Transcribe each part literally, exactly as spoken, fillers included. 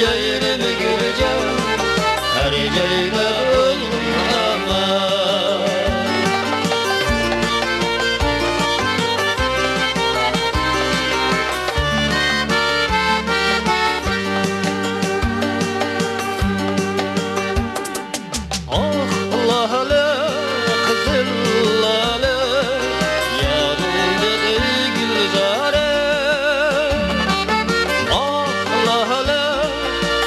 يايرىم گۈلجان، ھەر جايدا بولغىن ئامان. ئاق لالە، قىزىل لالە، يارىڭدەك گۈلزارە. ئاق لالە،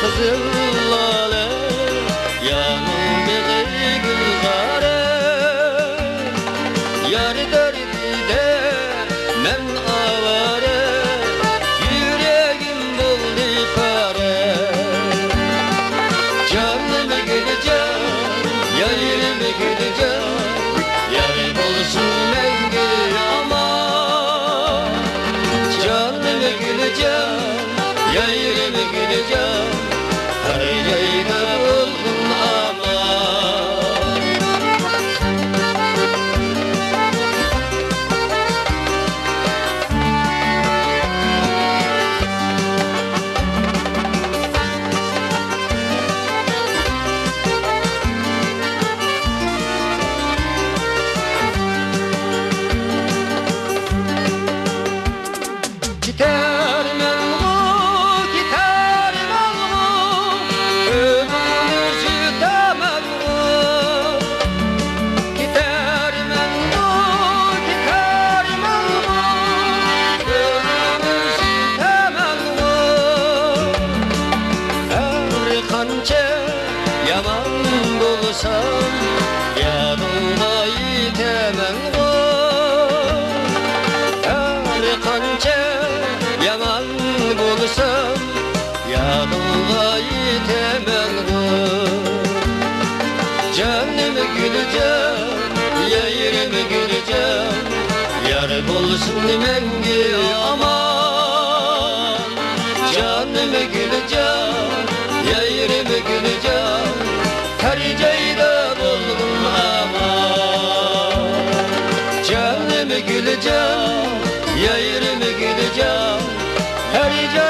قىزىل لالە، يارىڭدەك گۈلزارە. يار دەردىدە مەن ئاۋارە، يۈرەك بولدى پارە. جانىم گۈلجان، يايرىم گۈلجان، يار بولسۇن مەڭگۈ ئامان. جانىم گۈلجان، يايرىم گۈلجان، ھەر جايدا بولغىن ئامان. كېتەرمەنغۇ، كېتەرمەنغۇ، ئۆمۈرنى يۈتەمەنغۇ. كېتەرمەنغۇ، كېتەرمەنغۇ، ئۆمۈرنى يۈتەمەنغۇ. ھەر قانچە يامان بولسام، يادىڭغا يېتەمەنغۇ. ھەر قانچە يامان بولسام، يادىڭغا يېتەمەنغۇ. جانىم گۈلجان، يايرىم گۈلجان، يار بولسۇن مەڭگۈ ئامان. جانىم گۈلجان، يايرىم گۈلجان، ھەر جايدا بولغىن ئامان. جانىم گۈلجان، يايرىم گۈلجان، ھەر جاي